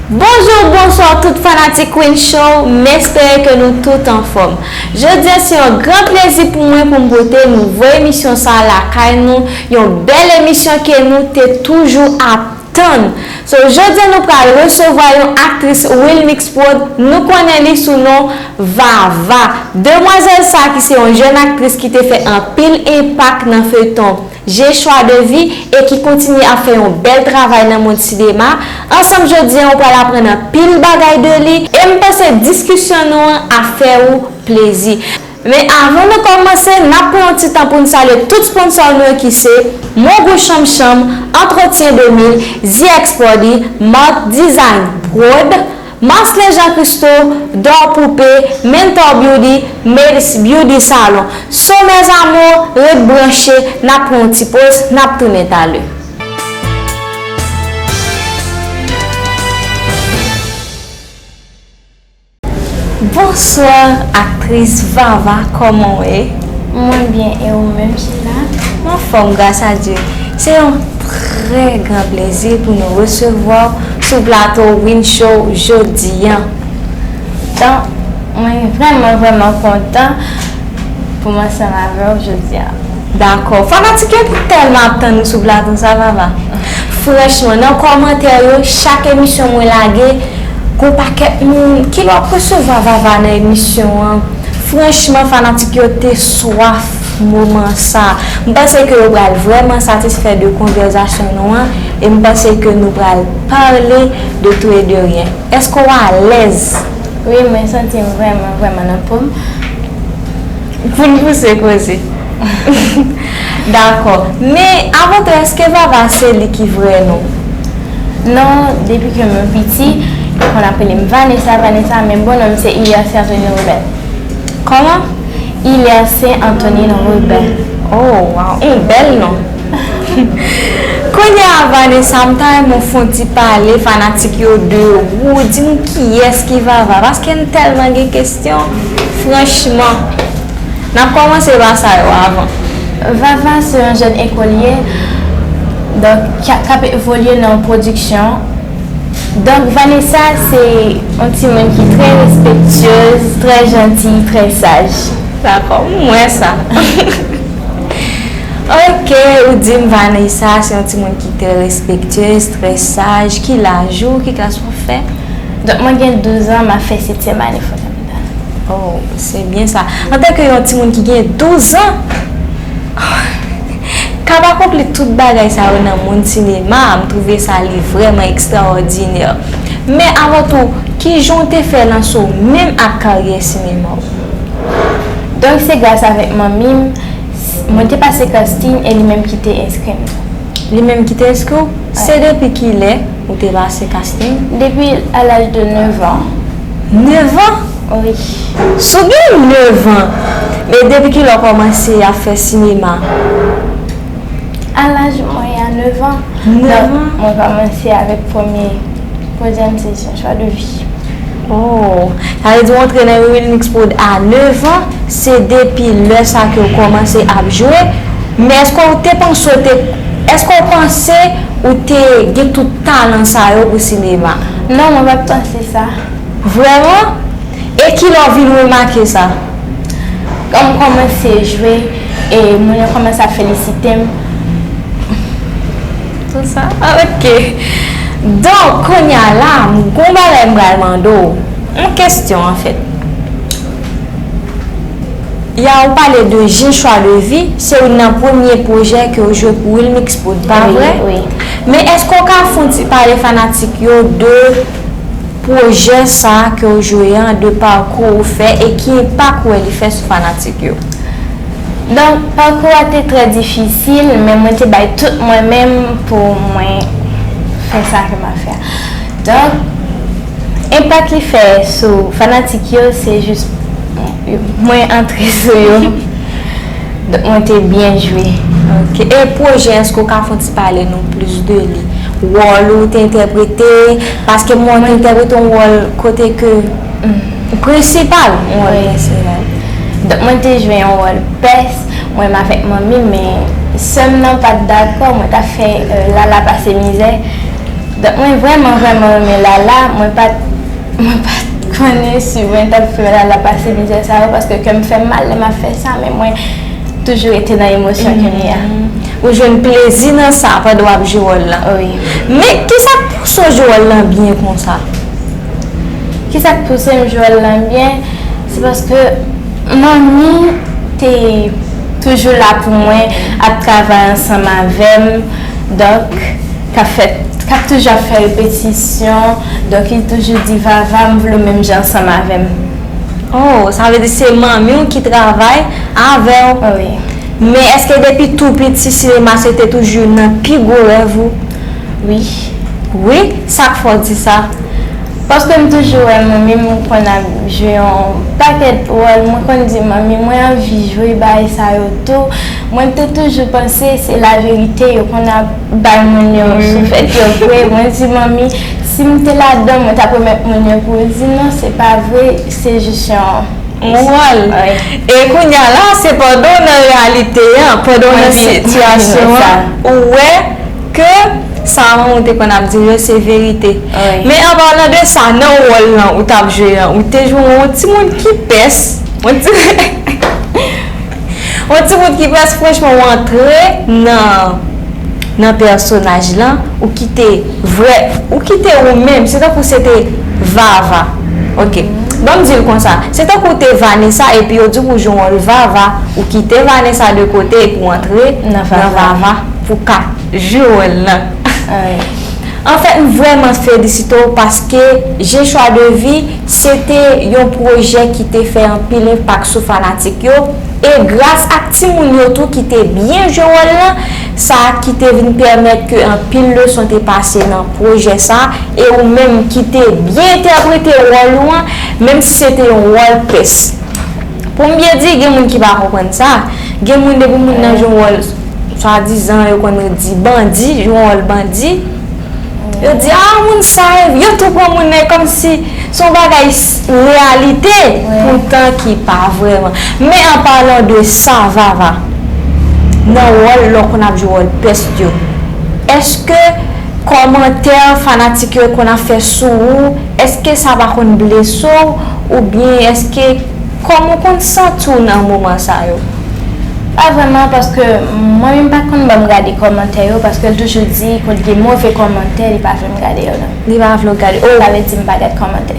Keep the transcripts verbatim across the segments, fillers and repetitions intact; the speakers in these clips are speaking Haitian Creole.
Bonjou, bonswa tout fanatik Queen Show, m espere ke nou tout anfòm. Jodi a se yon gran plezi pou mwen pou m pote nouvo emisyon sa a lakay nou, yon bèl emisyon ke nou te toujou ap tann. So, jodi a nou pral resevwa yon aktris Wilmix Prod, nou konnen li sou non Vava. Demwazèl sa ki se yon jèn aktris ki te fè anpil enpak nan feyton J'ai choix de vie e ki kontinye ap fè yon bèl travay nan mond sinema. Ansanm jodi a, ou pral aprann anpil bagay de li e m panse diskisyon nou an ap fè ou plezi. Men avan nou kòmanse, n ap pran yon ti tan pou n salye tout sponsò nou yo ki se Mon Goût Chanm Chanm, Entretien de mil, The X Party, Mark Design Prod, Marcelin Jean Christo, Dor Poupée, Mentor Beauty, Mates Beauty Salon. So mes amours, ret branche, n ap pran yon ti poz, n ap tounen talè. Bonswa, aktris Vava, kòman w ye? Mwen byen, e ou menm, Sheila? M anfòm, gras a Dye. Se yon trè gran plezi pou nou resevwa w sou plato Win Show jodi a. Donk, mwen vrèman, vrèman kontan pou m ansanm avè w jodi a. Dakò. Fanatik yo te tèlman ap tann ou sou plato sa, Vava. Franchman, nan kòmantè yo, chak emisyon mwen lage, gon pakèt moun, kilè w ap resevwa Vava nan emisyon an? Franchman, fanatik yo te swaf moman sa. M panse ke yo pral vrèman satisfè de konvèsasyon nou an, e m panse ke nou pral pale de tout e de rien. Èske w alèz? Wi, mwen santi m vrèman, vrèman nan po m. Pou n pouse koze. Dakò. Men, avan tou, èske Vava se li ki vrè non? Non, depi ke mwen piti, yo konn ap rele m Vanessa, Vanessa, men bon non m se Ilyase Anthony Rebel. Kòman? Ilyase Anthony Rebel. Oh, wow. Yon bèl non. Kounye a, Vanessa, m ta renmen w fè yon ti pale fanatik yo de ou. Di m kiyès ki Vava, paske n tèlman gen kesyon. Franchman, n ap kòmanse pa sa yo avan. Vava se yon jèn ekolye, donk, k ap, k ap evolye nan pwodiksyon. Donk, Vanessa se yon timoun ki trè respektyez, trè janti, trè saj. Dakò, m wè sa. Ok, ou di m Vanessa se yon timoun ki trè respektyez, trè saj. Ki laj ou? Ki klas w ap fè? Donk, mwen gen douz an, m ap fè setyèm ane fondamantal. Oh, se byen sa. Antanke yon timoun ki gen douz an, k ap akonpli tout bagay sa yo nan mond sinema, m twouve sa li vrèman ekstraòdinè. Men avan tou, kijan w te fè lanse w menm ak karyè sinema w? Donk, se gras avèk manmi m, mwen te pase casting e li menm ki te enskri m. Li menm ki te enskri w? Wi. Se depi kilè ou te pase casting? Depi a laj de nèf an. Nèf an? Wi. Si w gen nèf an, men depi kilè w kòmanse ap fè sinema? A laj mwen a nèf an. Nèf an? Donk, mwen kòmanse avèk premye, premyè sezon, Choix de vie. Oh, sa vle di w antre nan Wilmix Prod a nèf an, se depi lè sa ke w kòmanse ap jwe. Men èske w te panse w te, èske w panse ou te gen tout talan sa yo pou sinema? Non, mwen pa t panse sa. Vrèman? E kilè w vin remake sa? Kan m kòmanse jwe, e moun yo kòmanse ap felisite m. Tout sa? Ah, ok. Donk, kounye a la, m gon bagay m pral mande w. Yon kesyon, anfèt. Ya, ou pale de J'ai choix de vie, se youn nan premye pwojè ke w jwe pou Wilmix Prod, pa vre? Wi, wi. Men èske w ka fè yon ti pale fanatik yo de pwojè sa a ke w jwe an, de pakou ou fè e ki enpak ou wè li fè sou fanatik yo? Donk, pakou a te trè difisil, men mwen te bay tout mwen menm pou mwen fè sa ke m ap fè a. Donk, enpak li fè sou fanatik yo, se jis mwen antre sou yo. Donk, mwen te byen jwe. Ok. E pwojè, èske w ka fè yon ti pale nou plis de li? Wòl ou te entèprete, paske mwen te entèprete yon wòl kote ke prensipal, yon wòl prensipal. Donk, mwen te jwe yon wòl pès, mwen menm avèk manmi m, men sè m nan pa t dakò, mwen t ap fè, euh, Lala pase mizè. Donk mwen vrèman, vrèman renmen Lala. Mwen pa t, mwen pa t konnen si mwen t ap fè Lala pase mizè sa yo, paske kè m fè m mal lè m ap fè sa, men mwen toujou rete nan emosyon ke m ye a. Ou jwenn plezi nan sa pandan w ap jwe wòl lan. Wi. Men kisa k pouse w jwe wòl lan byen konsa? Kisa k pouse m jwe wòl lan byen? Se paske manmi te toujou la pou mwen, ap travay ansanm avè m, donk k ap fè, k ap toujou ap fè repetisyon, donk li toujou di Vava, m vle w menm jan ansanm avè m. Oh, sa vle di se manmi w ki travay avè w. Wi. Men èske depi tou piti sinema se te toujou youn nan pi gwo rèv ou? Wi. Wi, sa k fè w di sa? Paske m toujou wè manmi m konn ap jwe yon pakèt wòl. Mwen konn di manmi, mwen anvi jwe bagay sa yo tou. Mwen te toujou panse se laverite, yo konn ap bay moun yo sou fèt yo vre. Mwen di manmi, si m te ladan, mwen t ap remèt moun yo pou yo di non, se pa vre, se jis yon Yon wòl. E kounye a la, se pandan w nan reyalite an, pandan w nan sitiyasyon an, ou wè ke sa manman w te konn ap di w yo se verite. Men an palan de sa, nan wòl lan ou t ap jwe an, ou te jwe yon timoun ki pès. Yon ti- yon timoun ki pès, franchman, ou antre nan nan pèsonaj lan, ou kite vrè, ou kite ou menm, se tankou se te Vava. Ok. Ban m di l konsa, se tankou w te Vanessa epi yo di w pou w jwe wòl Vava, ou kite Vanessa de kote epi w antre nan Vava pou w ka jwe wòl lan. Anfèt, m vrèman felisite w paske Je Choix de Vie se te yon pwojè ki te fè anpil enpak sou fanatik yo. E gras ak timoun yo tou ki te byen jwe wòl lan, sa ki te vin pèmèt ke anpil leson te pase nan pwojè sa, e ou menm ki te byen entèprete wòl ou an, menm si se te yon wòl pès. Pou m byen di, gen moun ki pa konprann sa. Gen moun, depi moun nan jwe wòl, swadizan, yo konn di bandi, jwe wòl bandi. Yo di, ah, moun sa, yo tou pran moun nan kòmsi se yon bagay reyalite, poutan ki pa vrèman. Men an palan de sa, Vava, nan wòl, lè w konn ap jwe wòl pès yo, èske kòmantè fanatik yo konn ap fè sou ou, èske sa pa konn blese w, oubyen èske kòman w konn santi w nan moman sa yo? Pa vrèman, paske mwen menm pa konn ban m gade kòmantè yo, paske l toujou di, kon gen move kòmantè, li pa vle m gade yo non. Li pa vle w gade. Oh. Sa vle di m pa gad kòmantè.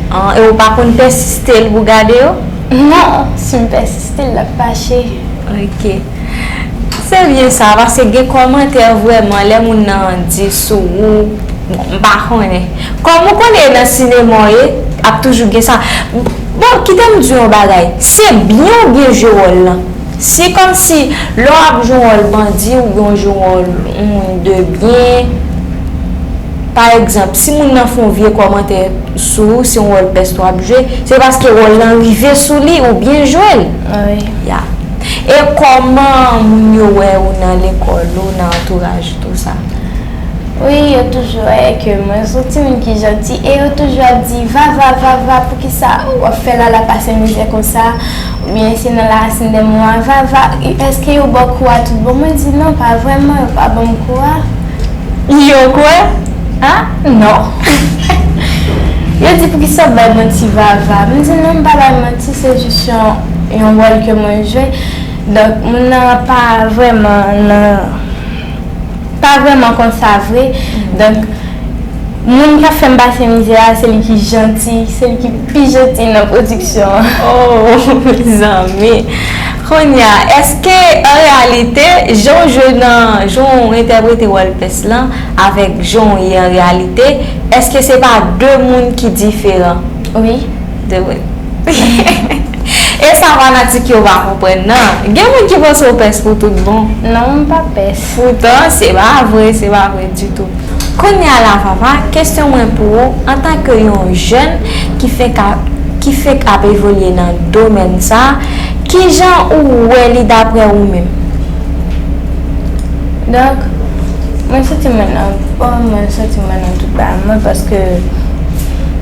Ah, e ou pa konn pèsiste l pou gade yo? Non, si m pèsiste l, l ap fache. Ok. Se byen sa, paske gen kòmantè vrèman, lè moun nan di sou ou, bon, m pa konnen. Kòm ou konnen nan sinema w ye, ap toujou gen sa. Bon, kite m di w yon bagay. Se byen w byen jwe wòl lan. Se kòmsi lè w ap jwe yon wòl bandi oubyen w jwe yon wòl yon moun de byen, pa egzanp, si moun nan fè yon vye kòmantè sou ou, se yon wòl pès w ap jwe, se paske wòl lan rive sou li, ou byen jwe l. Wi. Ya. E kòman moun yo wè ou nan lekòl ou, nan antouraj ou, tou sa? Wi, yo toujou wè ke mwen se yon timoun ki janti e yo toujou ap di, Vava, Vava, poukisa w ap fè Lala pase mizè konsa? Oubyen se nan larasin dè mo a, Vava, èske yo ba w kou a tout bon? Mwen di, non, pa vrèman, yo pa ban m kou a. Yo kwè? Ah, non. Yo di, poukisa w bay manti Vava? M di, non, m pa bay manti, se jis yon, yon wòl ke mwen jwe. Donk, moun nan pa vrèman nan, pa vrèman konsa vre. Donk, moun k ap fè m pase mizè a, se li ki janti, se li ki pi janti nan pwodiksyon an. Oh, mezanmi. Kounye a, èske, an reyalite, jan w jwe nan, jan w entèprete wòl pès lan, avèk jan w ye an reyalite, èske se pa de moun ki diferan? Wi. De moun. E sa fanatik yo pa konprann nan. Gen moun ki panse w pès pou tout bon. Non, m pa pès. Poutan, se pa vre, se pa vre ditou. Kounye a la, Vava, kesyon mwen pou ou, antanke yon jèn ki fenk ap, ki fenk ap evolye nan domèn sa, kijan ou wè li daprè ou menm? Donk, mwen santi mwen nan fòm, mwen santi mwen nan tout bagay mwen, paske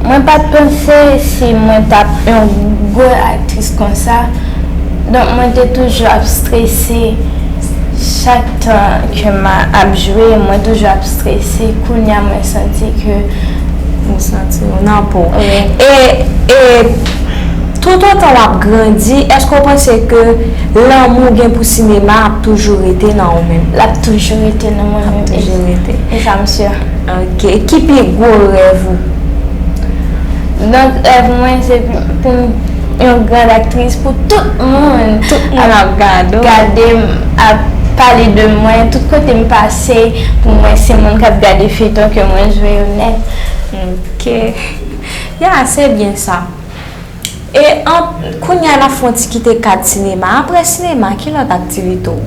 mwen pa t panse si mwen t ap yon gwo aktris konsa. Donk, mwen te toujou ap strese Chak tan ke m ap jwe, mwen toujou ap strese. Kounye a, mwen santi ke. Ou santi w nan po. Wi. E, e toutotan w ap grandi, èske w panse ke lanmou w gen pou sinema ap toujou rete nan ou menm? L ap toujou rete nan mwen menm. Ap toujou rete. E sa m si. Ok. Ki pi gwo rèv ou? Donk, rèv mwen se pou m yon grand aktris pou tout moun. Tout moun ap gade w. Gade m, ap pale de mwen, tout kote m pase, pou mwen se moun k ap gade feyton ke mwen jwe yo nèt. Ok. Ya, se byen sa. E an, kounye a n ap fè yon ti kite kad sinema. Apre sinema, ki lòt aktivite w?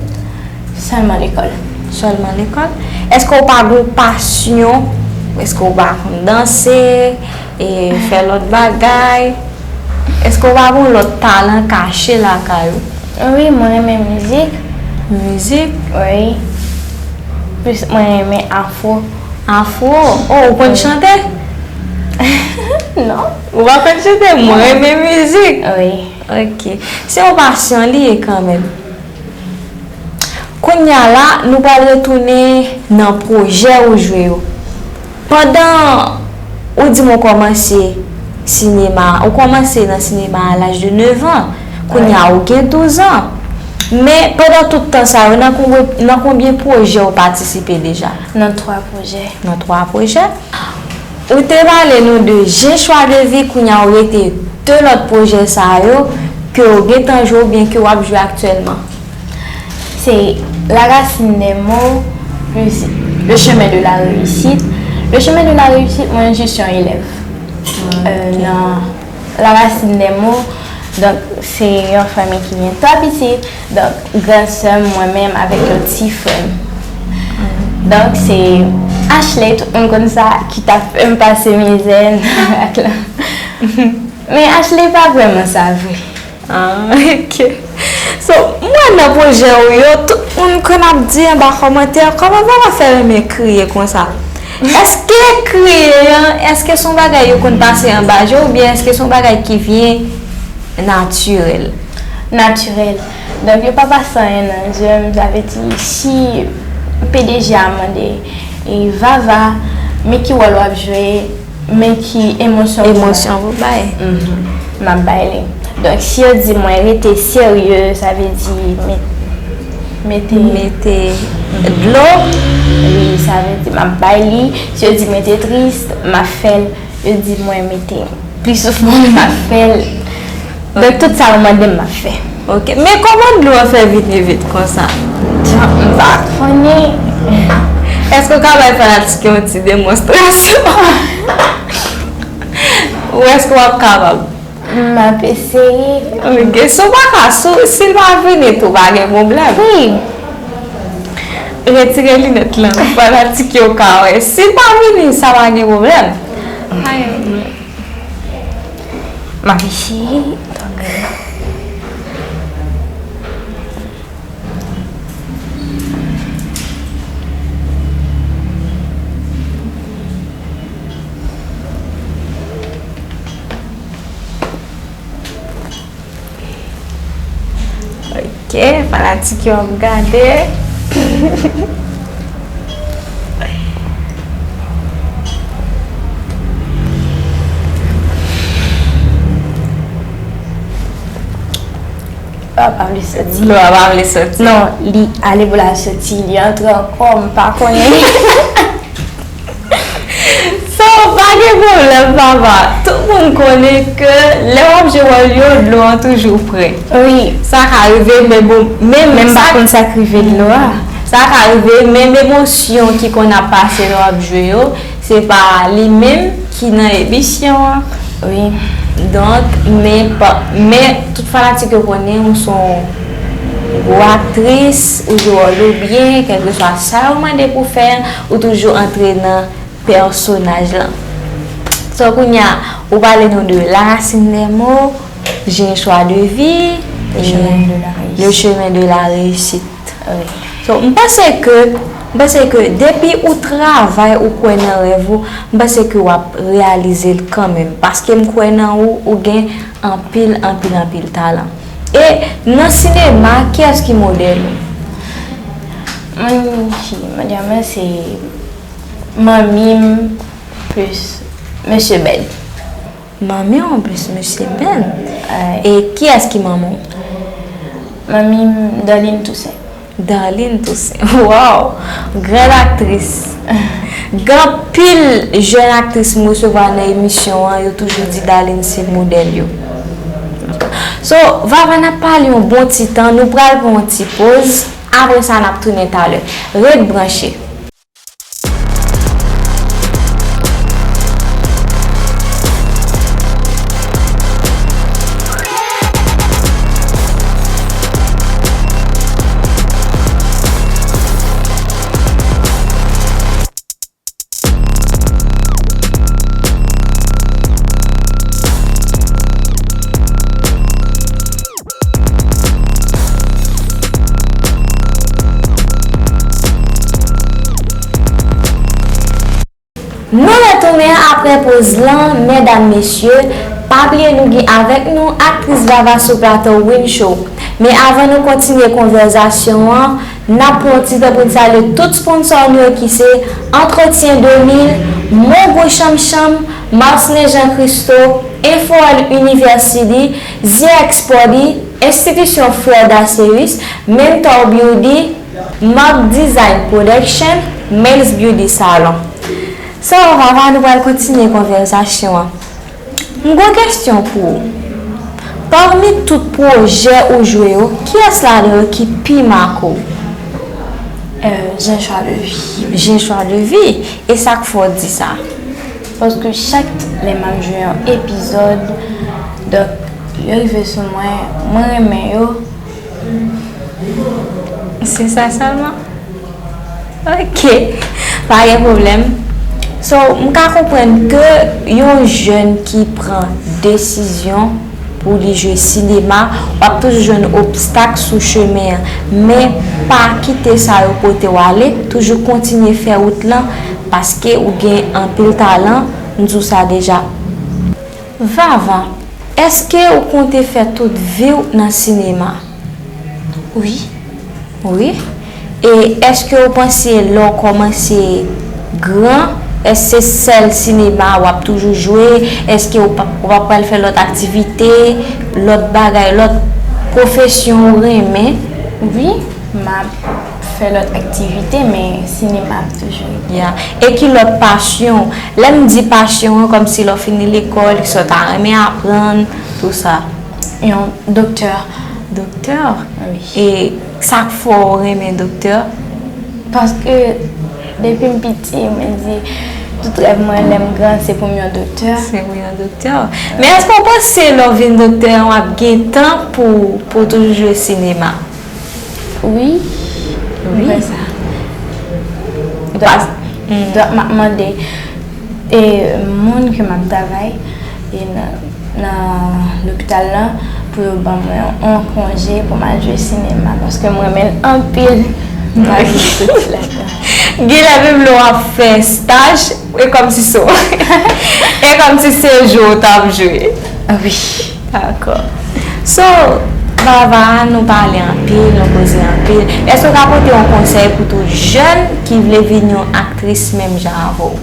Sèlman lekòl. Sèlman lekòl? Èske w pa gen pasyon? Èske w pa konn danse, e fè lòt bagay? Èske w pa gen lòt talan kache lakay ou? Wi, mwen renmen mizik. Mizik? Wi. Plis mwen renmen afro. Afro? Oh, ou konn chante? Non. Ou pa konn chante? Mwen renmen mizik. Wi. Ok. Se yon pasyon li ye kanmenm. Kounye a la, nou pral retounen nan pwojè ou jwe yo. Pandan ou di m ou kòmanse sinema, ou kòmanse nan sinema a laj de nèf an, kounye a ou gen douz an. Men pandan tout tan sa yo, nan konbyen, nan konbyen pwojè ou patisipe deja? Nan twa pwojè. Nan twa pwojè. Ou te pale nou de J'ai un choix de vie, kounye a ou rete de lòt pwojè sa yo ke ou gentan jwe oubyen ke w ap jwe aktyèlman? Se La Racine des Mots, plis Le Chemin de la Réussite. Le Chemin de la Réussite, mwen jis yon elèv. Euh, nan La Racine des Mots, donk, se yon fanmi ki gen twa pitit. Donk, gran sè m, mwen menm avèk yon ti frè m. Donk, se Ashley, tout moun konn sa, ki t ap fè m pase mizè nan rak lan. Men Ashley pa vrèman sa vre. Ah, ok. So, mwen nan pwojè ou yo, tout moun konn ap di anba kòmantè, kòman Vava fè renmen kriye konsa? Èske kriye an, èske se yon bagay yo konn pase anba je w, oubyen èske se yon bagay ki vyen natirèl? Natirèl. Donk, yo pa pase anyen nan je m, sa vle di, si P D G a mande, e, Vava, men ki wòl w ap jwe, men ki emosyon pou bay. Emosyon pou bay. Mhm. M ap bay li. Donk, si yo di mwen rete serye, sa vle di met-, mete. Mete dlo. Wi, sa vle di m ap bay li. Si yo di mete tris, m ap fè l. Yo di mwen mete plis soufrans, m ap fè l. Donk, tout sa yo mande m, m ap fè. Ok. Men kòman dlo an fè vini vit konsa? M pa konnen. Èske w ka bay fanatik yo yon ti demonstrasyon? Ou èske w ap kapab? M ap eseye. Ok, si w pa ka, si, si l pa vini tou, pa gen pwoblèm. Wi. Retire linèt lan, fanatik yo ka wè. Si l pa vini, sa pa gen pwoblèm. Pa gen pwoblèm. M ap eseye. Ok, fanatik yo ap gade. Dlo a pa vle soti. Dlo a pa vle soti. Non, li ale pou l al soti, li antre ankò, m pa konnen. So, pa gen pwoblèm, papa. Tout moun konnen ke lè w ap jwe wòl yo, dlo an toujou prè. Wi. Sa ka rive, men bon, men m pa konn sa k rive dlo a. Sa ka rive, menm emosyon ki konn ap pase lè w ap jwe yo, se pa li menm ki nan emisyon an. Wi. Donk, men pa, men tout fanatik yo konnen ou se yon gwo aktris, ou jwe wòl ou byen, kèlkeswa sa yo mande pou fè, ou toujou antre nan pèsonaj lan. So, kounye a, ou pale nou de La Racine des Mots, J'ai un choix de vie, Le Chemin de la Réussite. Le Chemin de la Réussite. Wi. So, m panse ke, m panse ke depi ou travay, ou kwè nan rèv ou, m panse ke w ap reyalize l kanmenm. Paske m kwè nan ou, ou gen anpil, anpil, anpil talan. E nan sinema, kiyès ki modèl ou? Moun ki mande mwen se manmi m plis Mesye Ben. Manmi w plis Mesye Ben. E kiyès ki manman w? Manmi m, Darline Toussaint. Darline Toussaint. Wow! Grann aktris. Gen anpil jèn aktris m resevwa nan emisyon an, yo toujou di Darline se modèl yo. So, Vava, n ap pale yon bon ti tan, nou pral pran yon ti poz. Apre sa, n ap tounen talè. Ret branche. Nou retounen apre poz lan, medam, mesye, pa bliye nou gen avèk nou aktris Vava sou plato Win Show. Men avan nou kontinye konvèsasyon an, n ap pran yon ti tan pou n salye tout sponsò nou yo ki se Entretien de mil, Mon Gou Chanm Chanm, Marceline Jean Christo, Info World University, The Expody, Enstitisyon Frè Daceus, Mentor Beauty, Mark Design Production, Mel's Beauty Salon. So, Vava, nou pral kontinye konvèsasyon an. M gon kesyon pou ou. Pami tout pwojè ou jwe yo, kiyès ladan yo ki pi make w? Euh, J'ai un choix de vie. J'ai un choix de vie. E sa k fè w di sa? Paske chak lè m ap jwe yon epizòd, donk, yo rive sou mwen, mwen renmen yo. Se sa sèlman? Ok, pa gen pwoblèm. So, m ka konprann ke yon jèn ki pran desizyon pou li jwe sinema, w ap toujou jwenn obstak sou chemen an. Men, pa kite sa yo pote w ale, toujou kontinye fè wout lan, paske ou gen anpil talan, m di w sa deja. Vava, èske ou konte fè tout vi w nan sinema? Wi. Wi. E èske ou panse lè w kòmanse gran, èske se sèl sinema w ap toujou jwe? Èske ou p ap, ou p ap pral fè lòt aktivite, lòt bagay, lòt pwofesyon ou renmen? Wi, m ap fè lòt aktivite, men sinema ap toujou rete. Ya. E ki lòt pasyon? Lè m di pasyon an, kòmsi lè w fini lekòl, kisa w ta renmen aprann, tou sa. Yon doktè. Doktè? Wi. E sa k fè w renmen doktè? Paske depi m piti, mwen di, tout rèv mwen lè m gran, se pou m yon doktè. Se pou yon doktè. Men èske w panse lè w vin doktè, w ap gen tan pou, pou w toujou jwe sinema? Wi, m Wi. Kwè sa. Donk, Pas- Hmm. donk, m ap mande, e, moun ke m ap travay, e nan, nan lopital lan, pou yo ban mwen yon konje pou m al jwe sinema, paske m renmen l anpil. M al jwe tout ladan. Gen lè menm lè w ap fè staj, e kòmsi se, e kòmsi se jwe w t ap jwe. Wi. Dakò. So, Vava, nou pale anpil, nou koze anpil. Èske w ka pote yon konsèy pou tout jèn ki vle vin yon aktris menm jan avè w?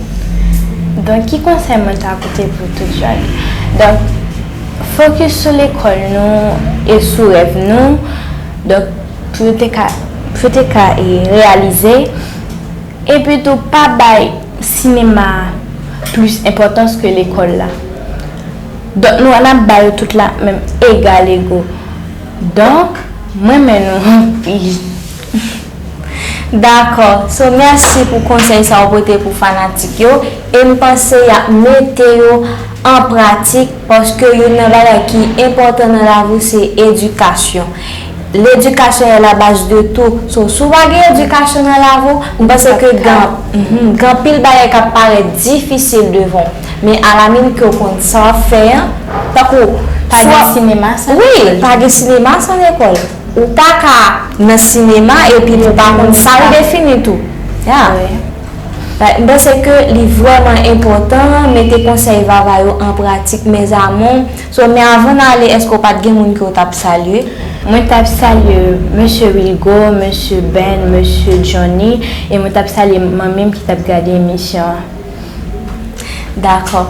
Donk, ki konsèy mwen ta pote pou tout jèn? Donk, fokis sou lekòl nou e sou rèv nou. Donk, pou yo te ka, pou yo te ka, e, reyalize. Epi tou, pa bay sinema a plis enpòtans ke lekòl la. Donk, nou, n ap ba yo tout la menm egal ego. Donk, mwen renmen nou anpil. Dakò. So, mèsi pou konsèy sa w pote pou fanatik yo. E m panse y ap mete yo an pratik, paske youn nan bagay ki enpòtan nan lavi w se edikasyon. L'éducation est la base de tout. So, si w pa gen edikasyon nan lavi w, m panse ke gen, mhm, gen anpil bagay k ap parèt difisil devan w. Men alamin ke w konn sa w ap fè an, tankou Pa gen swa sinema san Wi, lekòl. Pa gen sinema san lekòl. Ou pa ka nan sinema epi ou pa konn sa l defini tou. Ya. Wi. M panse ke li vrèman enpòtan, mete konsèy Vava yo an pratik, mes amours. So, men avan n ale, èske w pa t gen moun ke w t ap salye? Mwen t ap salye Mesye Wilgo, Mesye Ben, Mesye Johnny, e mwen t ap salye manmi m ki t ap gade emisyon an. Dakò.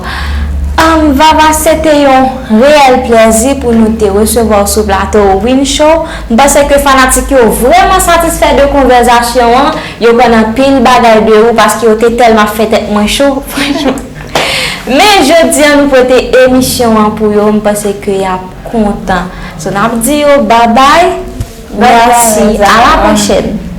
Ahn, Vava, se te yon reyèl plèzi pou nou te resevwa w sou plato Win Show. M panse ke fanatik yo vrèman satisfè de konvèzasyon an. Yo konn anpil bagay de ou paske yo te tèlman ap fè tèt mwen cho, franchman. Men jodi a nou pote emisyon an pou yo, m panse ke y ap kontan. So n ap di yo babay. Mèsi, a la pwochèn.